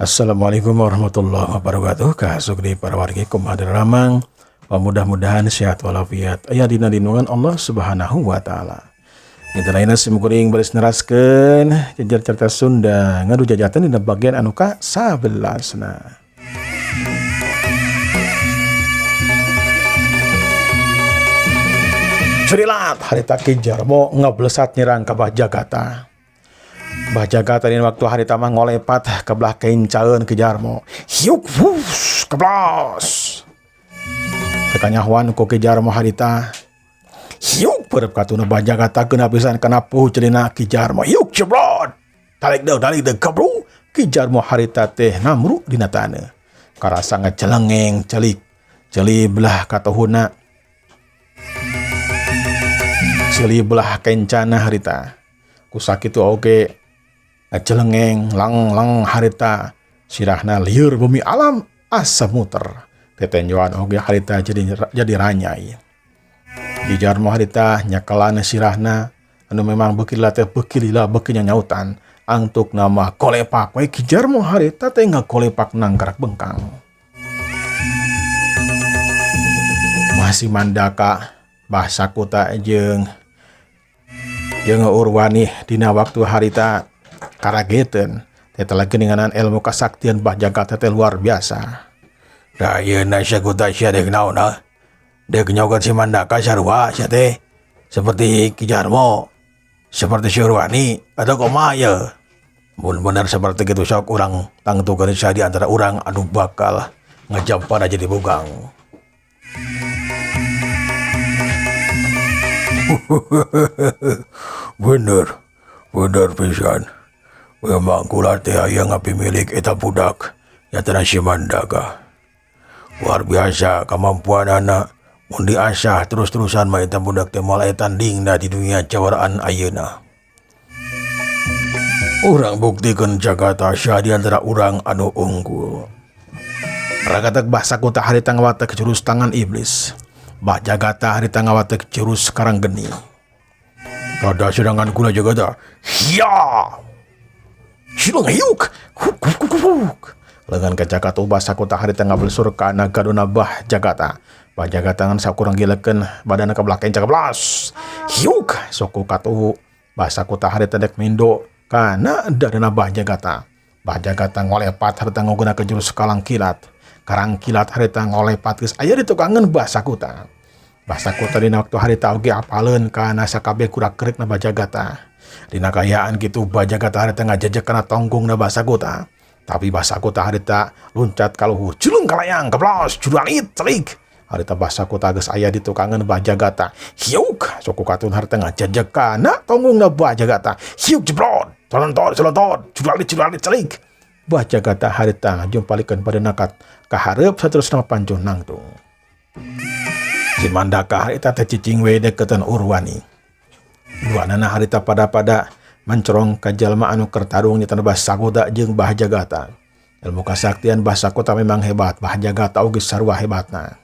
Assalamualaikum warahmatullahi wabarakatuh. Kasuk di para wargi, kumaha ramang? Mudah-mudahan sehat walafiat, aya dina lindungan Allah Subhanahu wa Taala. Dinten ayeuna sim kuring baris neraskeun jejer cerita Sunda ngadu jajatan dina bagian anu ka 11 na. Curilat harita Ki Jarmo ngablesat nyerang ka Bah Jagata. Bah Jagata dina waktu harita mah ngolepat ke belah kencaeun Ki Jarmo. Hiuk wus keblas. Teu kanyahoan ku Ki Jarmo harita. Hiuk perep katuna Bah Jagata kena pisan kana puh celina Ki Jarmo. Hiuk jeblot. Tarik deuk, tarik deuk, kabru. Ki Jarmo harita teh namru dina taneuh. Karasa ngacelengeng celik. Ceuli belah katuhuna. Ceuli belah kencana harita. Ku sakitu oge ngacelengeng lang-lang harita sirahna lieur bumi alam asa muter. Tetenjoan oge harita jadi ranyai. Ki Jarmo harita nyakelan sirahna anu memang beuki lila teh beuki lila beuki nyanyautan. Angtuk nama kolepak we Ki Jarmo harita teh ngakolepak nangkarak bengkang. Masih Mandaka Bah Sakuta jeung jeung Urwani dina waktu harita karageteun teh lagi ninganan ilmu kasaktian Bah Jagata teh luar biasa. Da ayeuna Sakuta sia deuk naon ah? Deuk nyogot si Mandaka sarua sia teh seperti Ki Jarmo, seperti si Urwani atau kumaha ye? Mun bener seperti kitu sok urang tangtukeun sia di antara urang anu bakal ngajampana jadi bugang. Bener, bener pisan. Memang kula teh hayang ngapimilik eta budak nyatana si Mandaka. Luar biasa kemampuanana, mun diasah terus-terusan mah eta budak teh moal aya tandingna di dunia cawaraan ayeuna. Urang buktikeun Jagata sia di antara urang anu unggul. Ragatek Bah Sakuta harita ngawatek jurus tangan iblis. Bah Jagata harita ngawatek jurus karang geni. Rada serangan kula Jagata. Hiya! Cileng hiuk. Huk huk huk huk. Lengan kacakat Bah Sakuta harita ngabelsur kana gadona Bah Jagata. Bah Jagata ngan sakurang gilekeun badanna ka belah kenca keblas. Hiuk suku katuhu. Bah Sakuta harita dek mindo kana dadana Bah Jagata. Bah Jagata ngolepat harita ngagunakeun jurus kalang kilat. Karang kilat harita ngolepat geus aya di tukangeun Bah Sakuta. Bah Sakuta dina waktu harita oge apaleun kana sakabeh kurak-kerekna Bah Jagata. Dina kaayaan kitu Bah Jagata harita ngajejek kana tonggongna Bah Sakuta. Tapi Bah Sakuta harita luncat ka luhur, julung kalayang keblos juralit celik. Harita Bah Sakuta geus aya di tukangeun Bah Jagata. Hiuk suku katun harita ngajejek kana tonggongna Bah Jagata. Hiuk jeblot, celontot celontot, juralit juralit celik. Bah Jagata harita ngajumpalikeun badanna ka hareup saterusna panjun nangtung. Si Mandaka harita teh cicing we deukeutan Urwani. Duanana harita pada-pada mencorong ka jalma anu keur tarung nyatana Bah Sakuta jeung Bah Jagata. Ilmu kasaktian Bah Sakuta memang hebat, Bah Jagata oge sarua hebatna.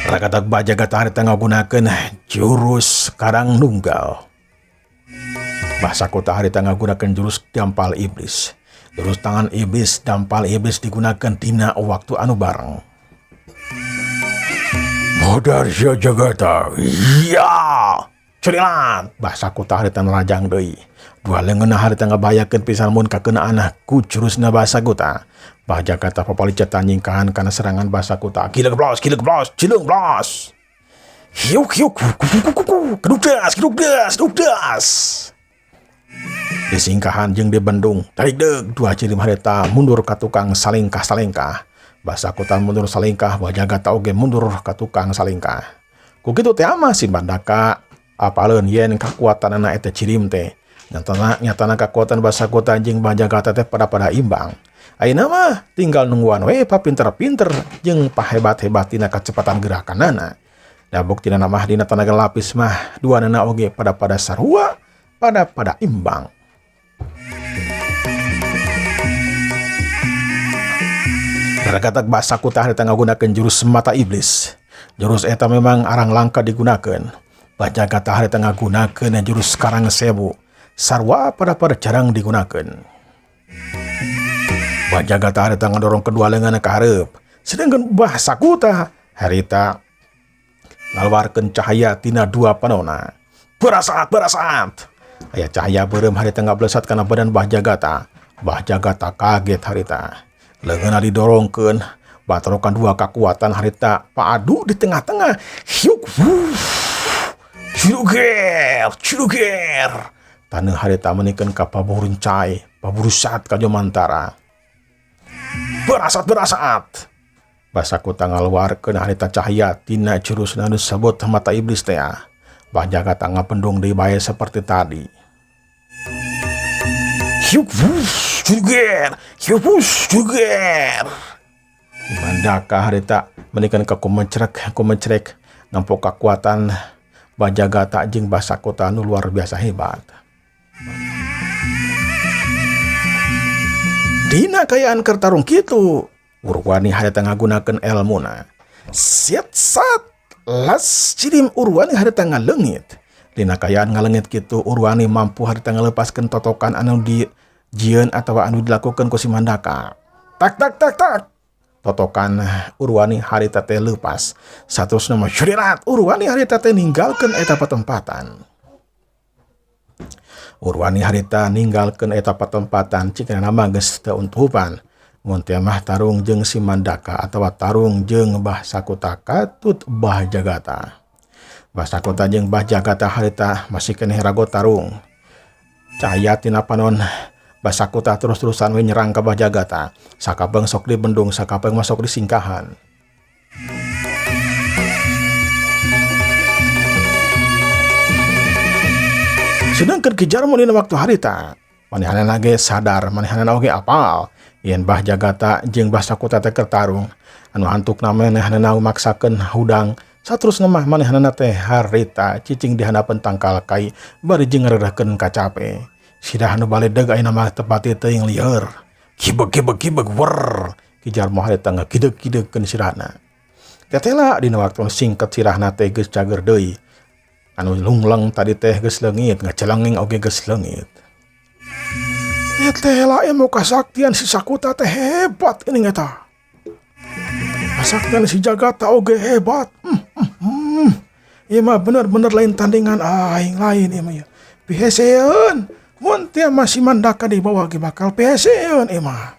Rakatak Bah Jagata harita ngagunakeun jurus karang nunggal. Bah Sakuta harita ngagunakeun jurus dampal iblis. Jurus tangan iblis, dampal iblis digunakan dina waktu anu bareng. Modar sia Jagata. Iya. Curilat, Bah Sakuta harita nerajang deui. Dua leungeunna harita ngabahayakeun pisan mun kakeunaan ku jurusna Bah Sakuta. Bah Jagata papalicatan nyingkahan kana serangan Bah Sakuta. Gila geblos, gila geblos, cileung blos. Hiuk hiuk huk huk huk huk. Keduk das, keduk das, keduk das. Disingkahan jeung dibendung. Tarik deuk dua cilim harita mundur ka tukang salengkah-salengkah. Bah Sakuta mundur salengkah, Bah Jagata oge mundur ka tukang salengkah. Ku kitu teh ama si Mandaka apaleun yen kakuatanana eta cirim teh. Nyatana nyatana kakuatan Bah Sakuta jeung Bah Jagata teh pada-pada imbang. Ayeuna mah tinggal nungguan we papinter-pinter jeung pahebat-hebat tina kacepatan gerakanana. Da buktina mah dina tanaga lapis mah duanana oge pada-pada sarua, pada-pada imbang. Rakatak Bah Sakuta harita ngagunakeun jurus mata iblis. Jurus eta memang arang langka digunakeun. Bah Jagata harita ngagunakeun jurus karang sewu. Sarua pada-pada jarang digunakeun. Bah Jagata harita ngadorong kedua lenganna ka hareup. Sedangkan Bah Sakuta harita ngaluarkeun cahaya tina dua panona. Berasat, berasat. Aya cahaya beureum harita ngablesat kana badan Bah Jagata. Bah Jagata kaget harita. Leungeunna didorongkeun, batrokan dua kekuatan harita paadu di tengah-tengah. Hiuk, wuh. Ciluger, ciluger. Taneuh harita menikeun ka paburuncai, paburusat ka jomantara. Berasat, berasat. Bah Sakuta ngaluarkeun harita cahaya tina jurus anu disebut mata iblis teh. Bah Jagata ngapendung deui bae seperti tadi. Hiuk, wuh, ciluger, hiuk, wuh, ciluger. Mandaka harita menikeun ka kumecrek, kumecrek nempo kekuatan Bah Jagata jeung Bah Sakuta anu luar biasa hebat. Dina kayaan keur tarung kitu, Urwani harita ngagunakeun elmuna. Siat sat las cirim Urwani harita ngaleungit. Dina kayaan ngaleungit kitu Urwani mampu harita ngalepaskeun totokan anu dijieun atawa anu dilakukeun ku si Mandaka. Tak tak tak tak. Totokan Urwani harita teh leupas. Saterusna mah syurirat Urwani harita teh ninggalkeun eta patempatan. Urwani harita ninggalkeun eta patempatan cik nama geus teu untupan. Mun teh mah tarung jeung si Mandaka atawa tarung jeung Bah Sakuta katut Bah Jagata. Bah Sakuta jeung Bah Jagata harita masih keneh rago tarung. Cahaya tina panon Bah Sakuta terus-terusan we nyerang ka Bah Jagata. Sakapeung sok dibendung, sakapeung mah sok disingkahan. Sedangkan Ki Jarmo dina waktu harita, manehanna ge sadar, manehanna oge apal yen Bah Jagata jeung Bah Sakuta teh keur tarung. Anu antukna manehanna maksakeun hudang, saterusna mah manehanna teh harita cicing di handapeun tangkal kai bari jeung ngareureuhkeun kacape. Sidah anu baledeg ayeuna mah tepati teuing lieur. Kibeg kibeg kibeg wer. Ki Jarmo harita ngagideg-gidegkeun sirahna. Tetela dina waktu singket sirahna teh geus cager deui. Anu lungleng tadi teh geus leungit, ngacelenging oge geus leungit. Tetela emo kasaktian si Sakuta teh hebat ini eta. Kasaktian si Jagata oge hebat. Ieu mah bener-bener lain tandingan aing lain ieu mah. Piheseun. Mun teh masih Mandaka di bawah ge bakal piheseun ieu mah.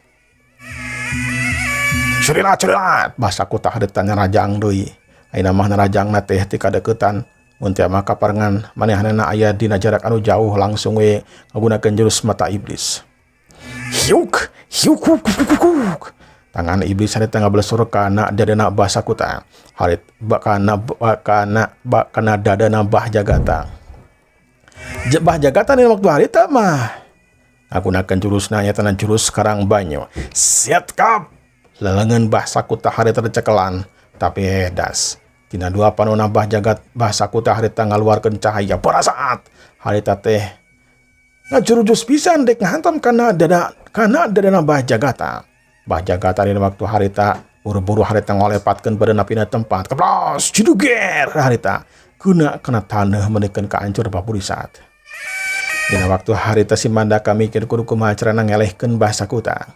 Curilat curilat. Bah Sakuta harita nyarajang deui. Ayeuna mah narajangna teh ti kadeukeutan. Mun teh mah kaparengan manehanna aya dina jarak anu jauh langsung we ngagunakeun jurus mata iblis. Hiuk, hiuk, huk, huk, huk, huk. Tangan iblis harita ngablesur kana dadana Bah Sakuta. Harit kana kana kana dadana Bah Jagata. Bah Jagata dina waktu harita mah ngagunakeun jurusna nyatana jurus Karang Banyo. Siat kap. Lelengeun Bah Sakuta harita dicekelan tapi edas. Tina dua panona Bah Jagat Bah Sakuta harita ngaluarkeun cahaya parasaat harita teh ngajurujus pisan dek ngahantam kana dada kana dadana Bah Jagata. Bah Jagata dina waktu harita buru-buru harita ngolepatkeun badanna pina tempat. Keplos ciduger harita kena kana taneuh meunikeun kaancur papurisat. Dina waktu harita si Mandaka mikir kudu kumaha carana ngelehkeun Bah Sakuta.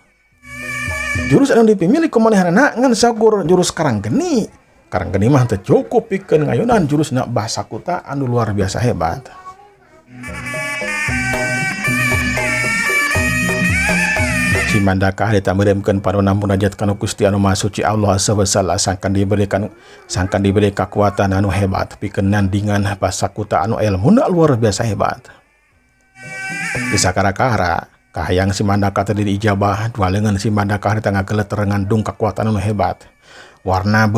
Jurus anu dipimilih ku manehanna ngan sakur jurus Karang Geni. Karang Geni mah teu cukup pikeun ngayunan jurusna Bah Sakuta anu luar biasa hebat. Si Mandaka harita meureumkeun panona munajat kana Gusti anu Maha Suci Allah Azza wa Jalla sangkan diberi kekuatan anu hebat pikeun nandingan Bah Sakuta anu elmuna luar biasa hebat. Di sakara-kara kahayang si Mandaka teh diijabah, dua leungeun si Mandaka harita ngageleter ngandung kekuatan anu hebat. Warna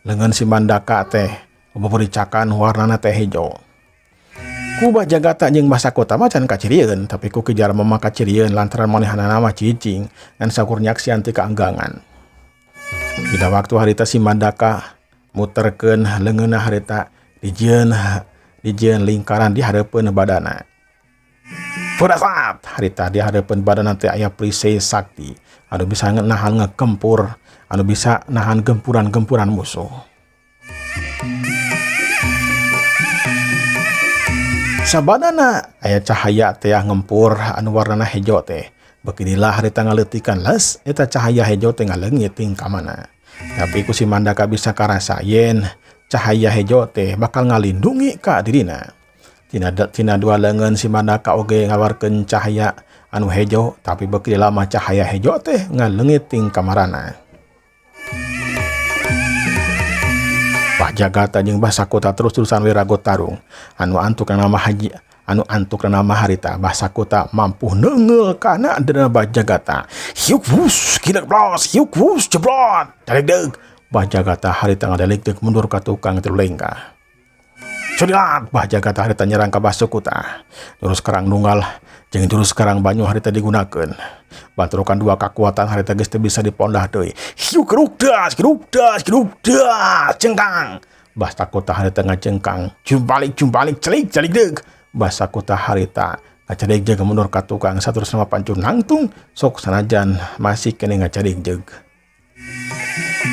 leungeun si Mandaka teh bebericakan warnana teh hejo. Ku Bah Jagata jeung Bah Sakuta mah can kacirieun, tapi ku Ki Jarmo mah kacirieun lantaran manehanana mah cicing ngan sakur nyaksian ti kaanggangan. Dina waktu harita si Mandaka muterkeun leungeunna harita dijieun lingkaran di hareupeun badana. Purasat harita di hareupeun badana teh aya perisai sakti anu bisa nahan ngegempur, anu bisa nahan gempuran-gempuran musuh. Sabanana aya cahaya teh ngempur anu warnana hejo teh. Beuki lila harita ngaleutikan les eta cahaya hejo teh ngaleungit ting ka mana. Tapi ku si Mandaka bisa karasa yen cahaya hejo teh bakal ngalindungi ka dirina. Tina dua leungeun si Mandaka oge ngaluarkeun cahaya anu hejo, tapi beuki lama cahaya hejo teh ngaleungit ting kamarana. Bah Jagata jeung Bah Sakuta terus-terusan we ragot tarung. Anu antuk nama haji anu antuk nama harita Bah Sakuta mampu neunggeul kana dina Bah Jagata. Hiuk wus kidak blas, hiuk wus jeblot. Daleg deug. Bah Jagata harita ngadelik deuk mundur ka tukang tilu lengkah. Curilat Bah Jagata harita nyerang ka Bah Sakuta. Jurus karang nunggal jeung jurus karang banyu harita digunakeun. Banturukan dua kakuatan harita geus teu bisa dipondah deui. Hiuk keruk das, keruk das, keruk das, cengkang. Bah Sakuta harita ngacengkang. Jumbalik jumbalik celik celik deuk. Bah Sakuta harita ngacarik jeung mundur ka tukang saterusna mah pancur nangtung sok sanajan masih keneh ngacarik jeung.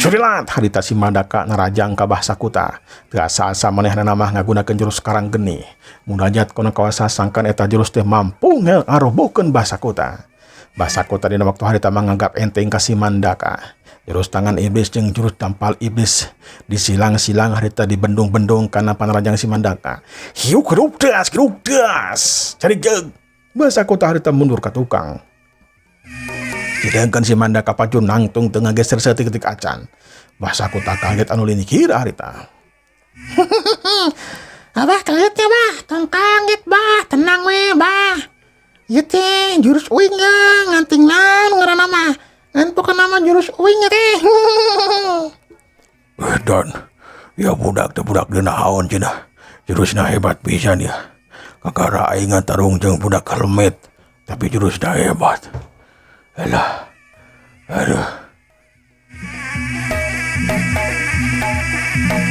Curilat harita si Mandaka narajang ka Bah Sakuta. Teu asa-asa manehna mah ngagunakeun jurus karang geni. Munajat kono kawasa sangkan eta jurus teh mampu ngarobohkeun Bah Sakuta. Bah Sakuta dina waktu harita manganggap enteng ka si Mandaka. Jurus tangan iblis jeung jurus dampal iblis disilang-silang harita dibendung-bendung kana panarajang si Mandaka. Hiuk keruk das, keruk das. Cari jeung. Bah Sakuta harita mundur ka tukang. Sedangkan si Mandaka pacu nangtung teu ngageser saeutik-eutik acan. Bah Sakuta kaget anu linikir harita. Abah kagetnya bah, tong kaget bah, tenang we bah. Ieu teh jurus uing ya, nganting naon ngaranna mah. Ngan pokona mah jurus uing ya teh. Dan ya budak teh budak deui naon cenah. Jurusna hebat pisan ya. Kakara aing tarung jeung budak helmet, tapi jurusna hebat. Alah. Aduh.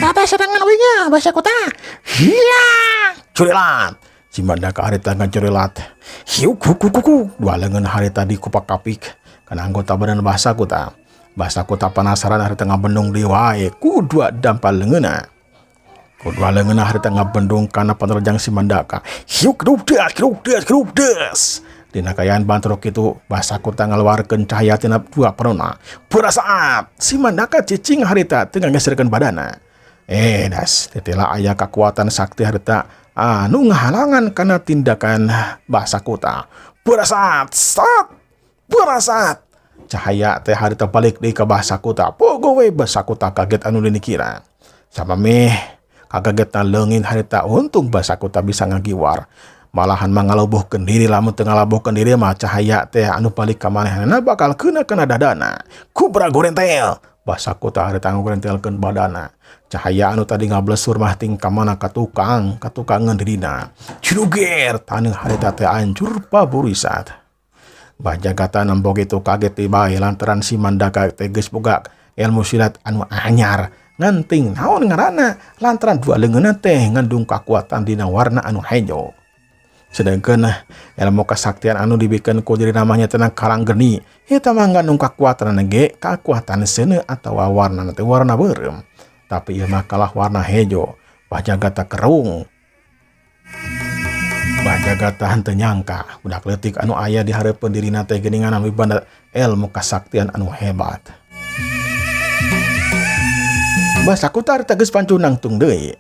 Tata serangan uingnya, Bah Sakuta. Hiya! Curilat. Si Mandaka harita ngacurilat. Hiuk huk huk huk. Dua leungeun harita dikupak-kapik kana anggota badan Bah Sakuta. Bah Sakuta penasaran harita ngabendung deui wae ku dua dampal leungeunna. Ku dua leungeunna harita ngabendung kana panerjang si Mandaka. Hiuk keruk das, keruk das, keruk das. Dina kayaan bantrok itu Bah Sakuta ngaluarkeun cahaya tina dua parona. Pura saat si Mandaka cicing harita teu ngageserkeun badana. Das tetela aya kakuatan sakti harita anu ngahalangan kana tindakan Bah Sakuta. Pura saat, saat, pura saat. Cahaya teh harita balik deui ka Bah Sakuta. Pogo we Bah Sakuta kaget anu linikira. Samameh kakagetna leungit harita untung Bah Sakuta bisa ngagiwar. Malahan mah ngalobohkeun diri, lamun teu ngalobohkeun diri mah cahaya teh anu balik ka manehna bakal keuna kana dadana. Kubra gorentel. Bah Sakuta harita ngorentelkeun badana. Cahaya anu tadi ngablesur mah ting ka mana ka tukang, ka tukangeun dirina. Ciruger taneuh harita teh hancur paburisat. Bah Jagata nempo kitu kaget tiba lantaran si Mandaka teh geus boga ilmu silat anu anyar. Nganting naon ngaranna lantaran dua leungeunna teh ngandung kakuatan dina warna anu hejo. Sedangkan ilmu kesaktian anu dibikeun ku diri namanya tenang karang geni eta mah ngandung kakuatan ge kakuatan seuneu atawa warna teh warna beureum. Tapi ieu mah kalah warna hejo. Bah Jagata kerung. Bah Jagata henteu nyangka budak leutik anu aya di hareupeun dirina teh geuningan anu mibanda ilmu kasaktian anu hebat. Bah Sakuta harita geus pancung nangtung deui.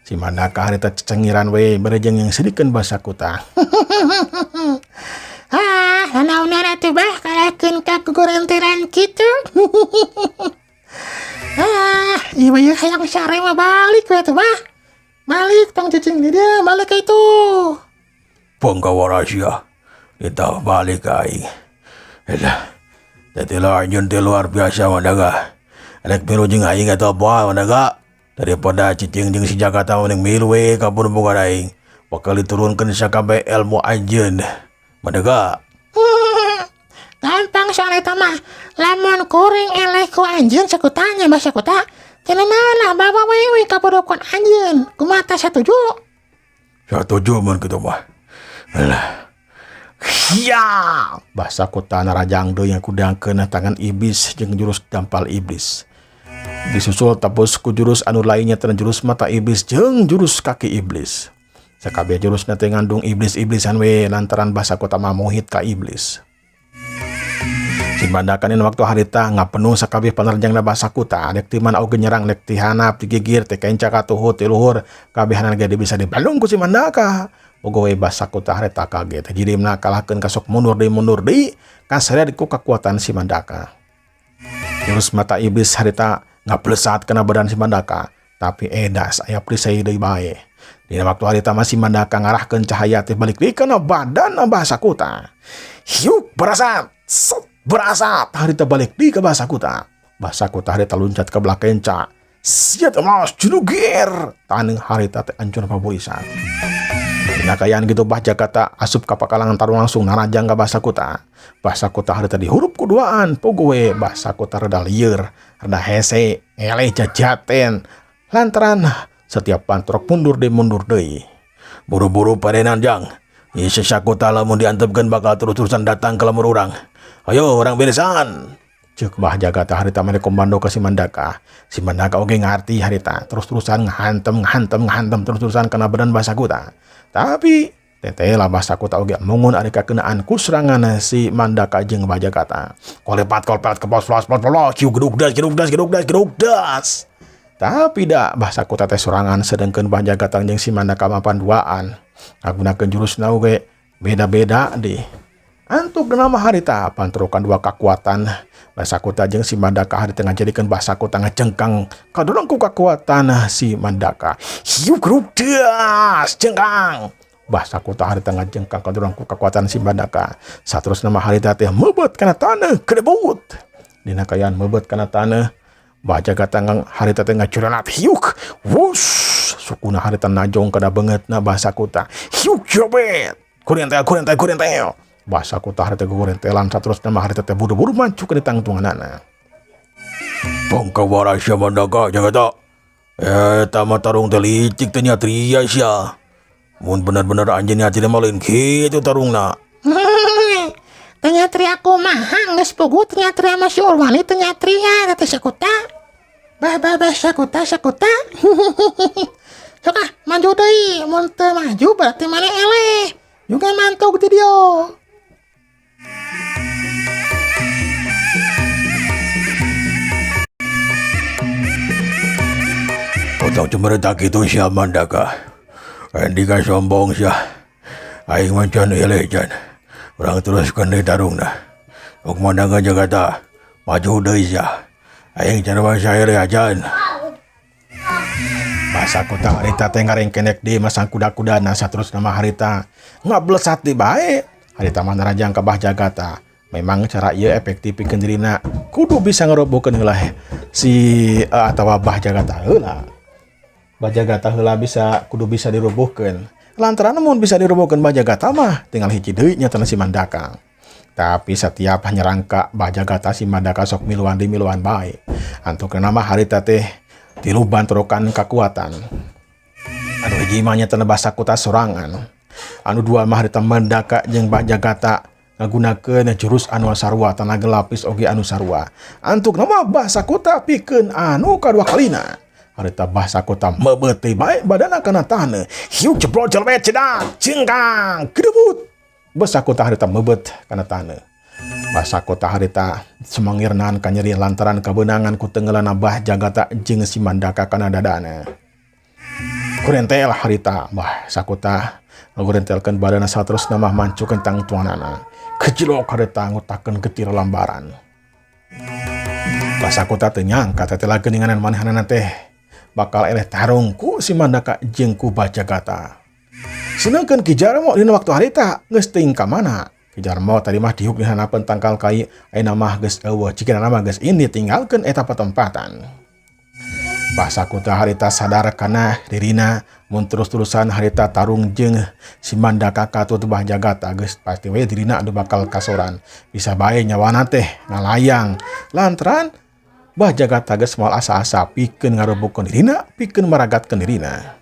Si Mandaka harita cecengiran we bere jeung yang sedikeun Bah Sakuta. Ah, nanaonan atuh bah kalahkeun ka kukurenteran kitu. Ah, ieu mah hayang sare mah balik we atuh bah. Balik tong cicing di dieu, balik ka itu. Panggawa rahasia. Kita balik aing. Elah. Tadi lah anjeun teh luar biasa Mandaka. Rek milu jeung aing atau apa Mandaka? Daripada cicing jeung si Jakarta mending milu we ka bukan aing. Bakal diturunkeun sakabeh ilmu anjeun. Mandaka. Gampang soal eta mah. Lamun kuring eleh ku anjeun sakutanya Bah Sakuta. Cenah naon lah bawa we we ka padukuhan anjeun. Kumaha tah satuju? Satuju mun kitu mah. Alah. Hiya! Bah Sakuta narajang deui yang kudangkeun tangan iblis jeung jurus dampal iblis. Disusul tapus ku jurus anu lainnya tina jurus mata iblis jeung jurus kaki iblis. Sakabeh jurusna teh ngandung iblis-iblisan we lantaran Bah Sakuta mah muhit ka iblis. Si Mandaka dina waktu harita ngapenuh sakabeh panerjangna Bah Sakuta dek ti mana oge nyerang dek ti handap ti gigir ti kenca katuhu ti luhur kabehanana ge bisa dibalung ku si Mandaka. Bogo we Bah Sakuta harita kaget jirimna kalahkeun kasok mundur deui kaseret ku kakuatan si Mandaka. Jurus mata iblis harita ngaplesat kana badan si Mandaka tapi edas aya perisai deui bae. Dina waktu harita mah si Mandaka ngarahkeun cahaya teh balik deui kana badan Bah Sakuta. Hiuk berasap, set berasap harita balik deui ka Bah Sakuta. Bah Sakuta harita luncat ke belakang kenca. Siat emas junugir taneuh harita teh ancur pabulisan. Dina kayaan gitu Bah Jagata asup ka pakalangan tarung langsung narajang ka Bah Sakuta. Bah Sakuta harita dihurup ku duaan pogo we Bah Sakuta rada lieur, rada hese, eleh jajaten. Lantaran setiap pantrok mundur deui. Buru-buru parenan jang. Ieu si Sakuta lamun diantepkeun bakal terus-terusan datang ke lemur urang. Ayo urang beresan. Ceuk Bah Jagata harita mere komando ka si Mandaka. Si Mandaka oge ngarti harita terus-terusan ngahantem ngahantem ngahantem terus-terusan kana badan Bah Sakuta. Tapi teteh lah Bah Sakuta oge mungun ari kakenaan ku serangan si Mandaka jeung Bah Jagata. Kolepat kolpat kepos plos plos plos ciu geduk das geduk das geduk das geduk das. Tapi da Bah Sakuta teh sorangan sedengkeun Bah Jagata jeung si Mandaka mapan duaan. Ngagunakeun jurusna oge beda-beda deh. Antuk nama harita pantrokan dua kekuatan Bah Sakuta jeung si Mandaka harita ngajadikeun Bah Sakuta ngajengkang kadorong ku kekuatan si Mandaka. Hiu geruk das jengkang. Bah Sakuta harita ngajengkang kadorong ku kekuatan si Mandaka. Saterusna mah harita teh meubeut kana taneuh kedebut. Dina kayaan meubeut kana taneuh Bah Jagata harita teh ngacuranat hiuk wus sukuna harita najong kana beungeutna Bah Sakuta. Hiuk jobet. Kurentel kurentel kurentel. Bah Sakuta harita gogorentelan saterusna mah harita teh buru-buru mancu ka ditangtunganana. Pangkawara sia Mandaka Jagata. Eta mah tarung teh licik teh nyatria sia. Mun bener-bener anjeun nyatria mah lain kitu tarungna. Teu nyatria kumaha geus puguh teu nyatria mah si Urwani teu nyatria teh Sakuta. Bah bah bah Sakuta Sakuta. Sok ah maju deui mun teu maju berarti maneh eleh. Juga mantog ti dieu. Otong cemerta kitu sia Mandaka. Andika sombong sia. Aing mah can eleh can. Urang teruskeun deui tarungna. Ok Mandaka Jagata maju deui sia. Aing can bangsa eleh acan. Bah Sakuta harita teh ngarengkenek deui masang kuda-kudana saterusna mah harita ngablesat deui bae. Harita mah narajang ka Bah Jagata. Memang cara ieu efektif pikeun dirina kudu bisa ngerobohkeun heula si atawa Bah Jagata heula. Bah Jagata heula bisa kudu bisa dirobohkeun. Lantaran mun bisa dirobohkeun Bah Jagata mah tinggal hiji deui nya si Mandaka. Tapi setiap nyerang ka Bah Jagata si Mandaka sok miluan di miluan bae. Antukna mah harita teh tilu bantrokan kekuatan. Anu hiji mah nya Bah Sakuta sorangan. Anu dua mah harita Mandaka jeung Bah Jagata ngagunakeun jurus anu sarua tanaga lapis oge anu sarua. Antukna mah Bah Sakuta pikeun anu kadua kalina. Harita Bah Sakuta meubeut teh bae badana kana taneuh. Hiu jebrol jelmet cedak jengkang gedebut. Bah Sakuta harita meubeut kana taneuh. Bah Sakuta harita semangirnan kanyeri lantaran kabeunangan ku tenggeulana Bah Jagata jeung si Mandaka kana dadana. Kurentel harita Bah Sakuta ngagurentelkeun badana saterusna mah mancukeun tangtuanana. Kejlok harita ngutakeun getir lambaran. Bah Sakuta teu nyangka teh geuninganan manehanana teh bakal eleh tarung ku si Mandaka jeung ku Bah Jagata. Sedengkeun Ki Jarmo dina waktu harita geus teuing ka mana. Ki Jarmo tadi mah diuk di hanapeun tangkal kai, ayeuna mah geus eueuh jigana mah geus ini tinggalkeun eta patempatan. Bah Sakuta harita sadar kana dirina mun terus-terusan harita tarung jeung si Mandaka katut Bah Jagata geus pasti we dirina anu bakal kasoran. Bisa bae nyawana teh ngalayang lantaran Bah Jagata geus moal asa-asa pikeun ngarobohkeun dirina, pikeun maragatkeun dirina.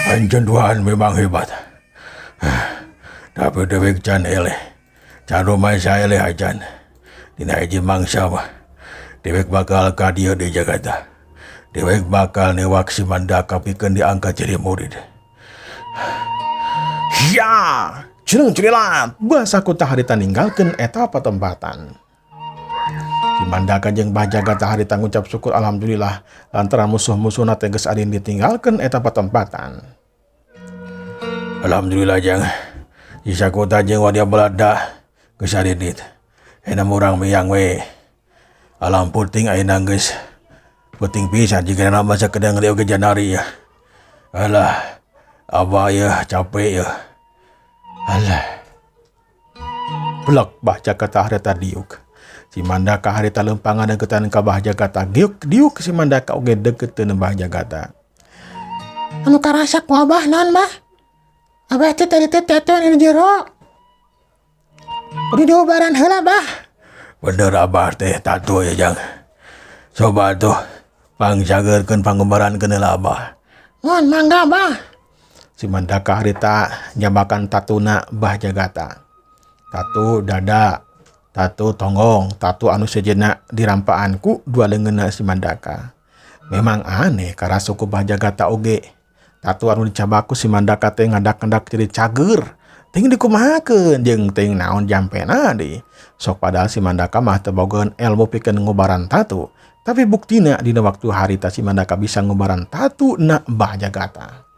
Anjeun duaan memang hebat. Tapi dewek can eleh. Can rumah eleh acan. Dina hiji mangsa mah. Dewek bakal ka dieu di Jakarta. Dewek bakal newak si Mandaka pikeun diangkat jadi murid. Ya, Cileng cirilat, Bah Sakuta harita ninggalkeun eta patempatan. Si Mandaka jeung Bah Jagata harita ngucap syukur alhamdulillah lantaran musuh-musuhna teh geus adin ditinggalkeun eta patempatan. Alhamdulillah, Jang. Si Sakuta jeung Wadia Belanda geus adidit. Ayeuna urang miang we. Alam puting ayeuna geus puting pisan jigana mah sakedeung deui oge janari ya. Alah, abah ya capek ya. Alah. Blek Bah Jagata harita diuk. Si Mandaka harita lempangan deketan ka Bah Jagata. Diuk diuk si Mandaka oge deketeun Bah Jagata. Anu karasa ku abah naon, Bah? Abah teh tadi teh tatuan di jero. Kudu diubaran heula, Bah. Bener abah teh tatu ya, Jang. Coba tuh pangjagerkeun pangubarankeun heula abah. Mohon mangga, Bah. Si Mandaka harita nyabakan tatuna Bah Jagata. Tatu dada, tatu tonggong, tatu anu sejenna dirampaan ku dua leungeunna si Mandaka. Memang aneh karasa ku Bah Jagata oge. Tatu anu dicabak ku si Mandaka teh ngadak-ngadak jadi cager. Ting dikumahakeun jeung ting naon jampena deui. Sok padahal si Mandaka mah teu bogaeun ilmu pikeun ngubaran tatu. Tapi buktina dina waktu harita si Mandaka bisa ngubaran tatu na Bah Jagata.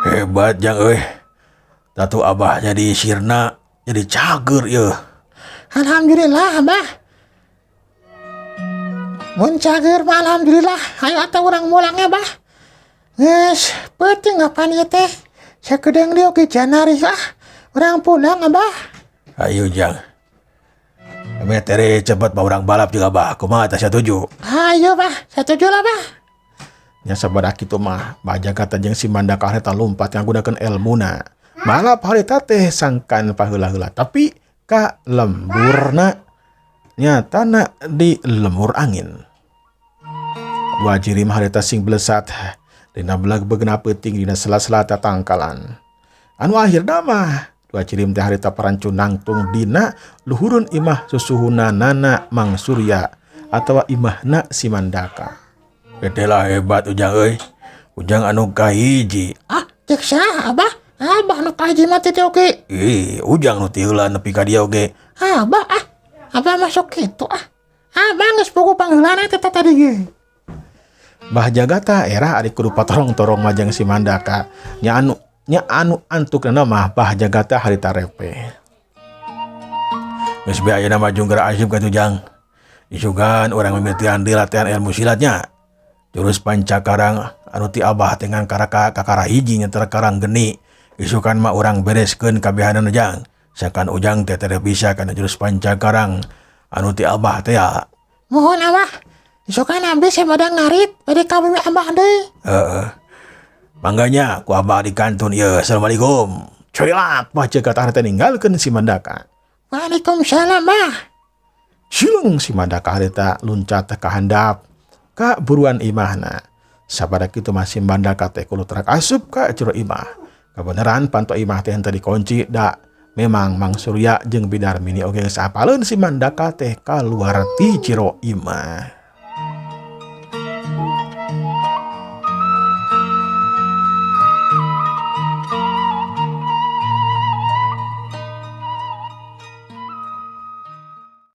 Hebat, Jang euy. Tatu abah jadi sirna, jadi cager ya. Alhamdulillah, Abah. Mun cager mah alhamdulillah. Ayo atuh urang mulang ya, Bah. Geus, peuting apaan ieu teh? Sakedeung deui oge janari ah. Urang pulang, Abah. Ayo, Jang. Ame tere cepet mah urang balap juga, Bah. Kumaha tah, satuju? Ayo, Bah, satuju lah, Bah. Nya sabada kitu mah Bah Jagata jeung si Mandaka harita lumpat ngagunakeun elmuna. Balap harita teh sangkan paheula-heula tapi ka lemburna nyatana di lembur angin. Dua jirim harita sing belesat dina belag begena peuting dina sela-sela tatangkalan. Anu akhirna mah dua jirim teh harita parancu nangtung dina luhurun imah susuhuna nana Mang Surya atawa imahna si Mandaka. Gede lah hebat Ujang euy. Ujang anu kahiji. Ah, cek saha, Abah? Abah nu kahiji mah teh oge. Ih, Ujang nu ti heula nepi ka dieu oge. Abah ah. Abah masuk kitu ah. Abah geus puguh pangheulana teh tadi ge. Bah Jagata era ari kudu patorong-torong majang si Mandaka. Nya anu antukna mah Bah Jagata harita repe. Geus bae ayeuna mah jungger asup ka Ujang. Isugan urang mimitian di latihan ilmu silatnya. Jurus pancakarang anu ti abah dengan karaka kakara hiji nya karang geni. Isukan mah urang bereskeun kabehanana, Jang. Sakan Ujang teh teu bisa kana jurus pancakarang anu ti abah teh ya. Mohon, Abah. Isukan abdi saya badang ngarit bade ka bumi abah deui. Heeh. Mangganya ku abah di kantun ieu. Assalamualaikum. Curilat Bah Jagata harita ninggalkeun si Mandaka. Waalaikumsalam, Bah. Cileng si Mandaka harita luncat ka handap ka buruan imahna. Sabada kitu mah si Mandaka teh kulutrak asup ka jero imah. Kebenaran panto imah teh henteu dikunci da memang Mang Surya jeung Bidarmini oge geus apaleun si Mandaka teh kaluar ti jero imah.